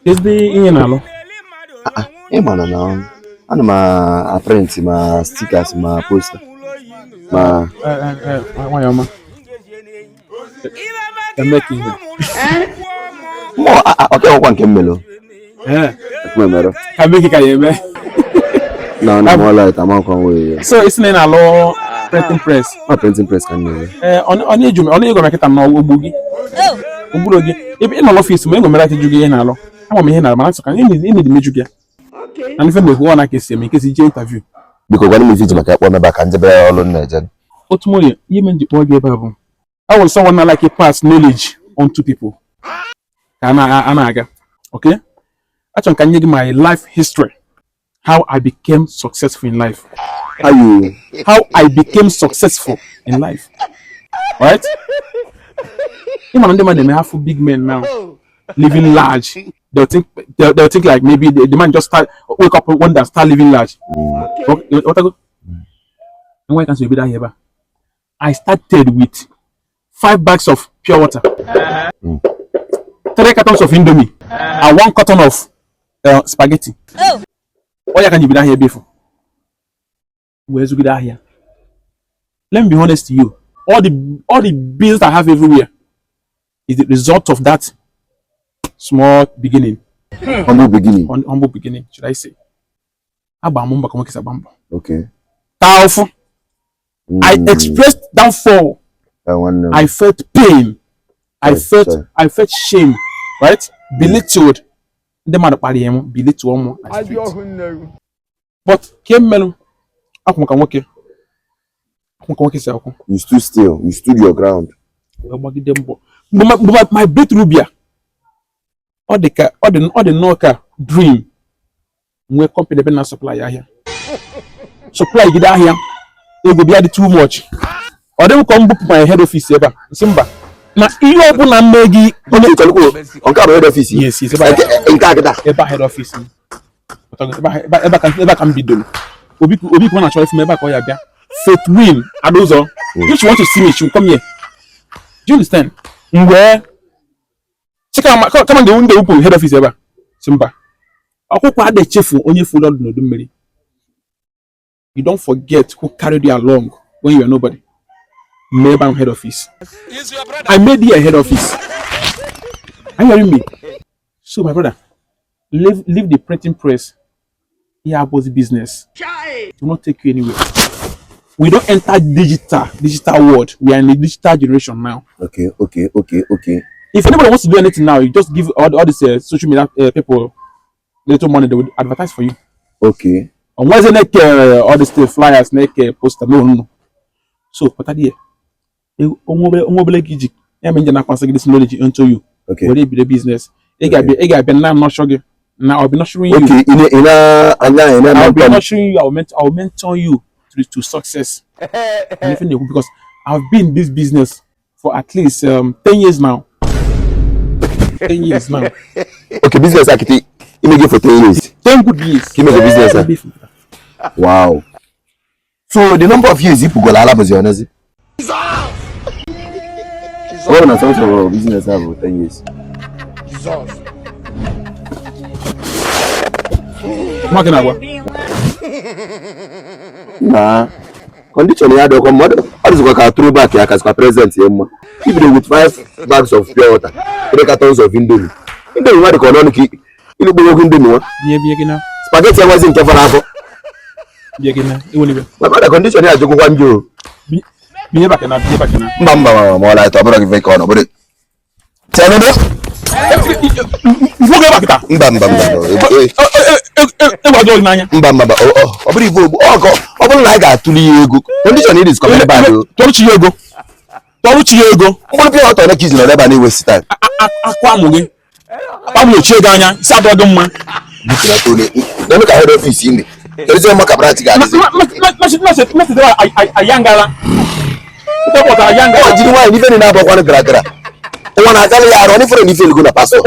Ezi ihe na-alụ. Ị mana na ana m a-print ma stickers ma poster ma Nwanyị ọma. Eme ka ihe. Mmụọ ọka ọkwa nke mmelo. Ee, Ekwe ka mee ka ya eme. Na na more light amakwa nwe. So isi na ị na-alụ printing press. Ma printing press ka m na-eme. Ee, ọ na-eju ọ na-ego m kịta na ogbu gị. Ogburu gị. Ebe ị nọ n'ọfịs ma ị nwere ike ịjụ gị ihe na-alụ. Ama m ihe na-alụ mana nsọ ka ị na emeju gị ya. Na ife na-ekwu ọ na ka esi eme nke si jee interview. Biko gwana m ife iji maka akpọ mebe ka njebe ọlụ m na-eje. Otu morie ihe mere m ji kpọọ gị ebe a bụ I was someone that like pass knowledge onto people ka a na-aga, okay? Achọrọ m ka m nye gị my life history, how I became successful in life. How you How I became successful in life, alright? Ị ma na ndị mmadụ na-eme ha fụ big men now living large, they'll think like maybe the man just start wake up one day and start living large. Okay, what I go? Nwa ka nso ebido ahịa ebe a. I started with five bags of pure water, three cartons of Indomie, and one carton of spaghetti. Ọ ya ka m ji bido ahịa ebe efu. Wee zụgide ahịa. Let me be honest to you. All the business I have everywhere is the result of that small beginning. Humble beginning. Humble beginning, should I say. Agba m mbọ ka nwoke si agba mbọ. Taa ụfụ. I expressed downfall. Eh, nwanne m. I felt pain. I felt sorry. I felt shame, right? Belittled. Ndị mmadụ kparịrị m, belittle m na street. But ke mmelụ akwụ m ka nwoke. Akwụ m ka nwoke si akwụ. You stood still, you stood your ground. Wee gbagide mbọ. Mgbe my breakthrough bịa, ọ dị ka ọ dị nnọọ ka dream. Nwee company ebe na supply ahịa. Supply gide ahịa, ego bịa dị too much. Ọ dị m ka m bupụ my head office ebe a. Nsị mba. Na ihe ọbụla mee gị Onye ịchọrọ nke a bụ head office? Yes, ebe a. Nke a kịta? Ebe a head office m. Ebe a ka m bidoro. Obi ka ọ na-achọ ifu m ebe a ka ọ ya bịa. Faith Win Adaụzọ. If she want to see me, she will come here. Do you understand? Mgbe sị kama m ga-ewepụ head office ebe a, sị mba. Ọkụkọ adịghị echefu onye furu ọdụ n'udu mmiri. You don't forget who carried you along when you were nobody. Mee ebe ahụ head office. I made here head office. Are you hearing me? So my brother, leave the printing press. Here about business. It will not take you anywhere. We don't enter digital world. We are in a digital generation now. If anybody wants to do anything now, you just give all these social media people little money, they will advertise for you. On Wednesday, make all these flyers, make poster. No. So, put that here. Onwe obele gị ji ya mere nje na-akwasị gị this knowledge into you. Were ebido business. Ị ga-abịa na nurture gị. Na I'll be nurturing you. Okay, ị na-anya ị I'll be na-mentor m. nurturing you. I will mentor you to success. And even because I've been in this business for at least 10 years now. 10 years now. Okay, business a kịta imege for 10 years. 10 good years. Ka imege business a. Ebe ifu. Wow, so the number of years ipụgola ala bụzi ọnọzi ọ bụ na sọsọ business a bụ 10 years. Nwa gị na-agwa. Na condition ya dịkwa mma, ọ dịzikwa ka throwback ya kasịkwa present ya mma. Ibido with five bags of pure water, three cartons of Indomie. Indomie nwa dịka ọnọnụ ka ilugbo nwoke Indomie nwa. Bie bie gị na. Spaghetti enwezi nke fọrọ afọ. Bie gị na. Eweliwe. My brother, condition ya ajụkwakwa njọ o. Binye baka na binye baka na. Mba mba mba, ma ọ laịta ọ bụrụ gị ka ọ nọ bụrụ chenụdụ. Mfụ gị ebe a kịta. Mba mba mba mba. Egwu ajọọ gị n'anya. Mba mba mba, ọ bụrụ ife ogbu ọkọ ọ bụrụ na anyị ga-atụli ya ego, condition it is very bad o. Tọrọ chi ya ego. Tọrọ chi ya ego. Mkpụrụ pure water ole ka izi nọ ebe a na-ewesi time? Akụ amụ gị. Akpa m na-echi ego anya. Isi adọrọ gị mma. Butere ole n'elu ka head office ime kedu mma ka branch ga-adịzi? Ayangala. Ọ jiri nwaanyị n'ife niile abụọkwanụ gara gara ụwa na-agalị ya arụ ọ n'ifere n'ife ego na pastor.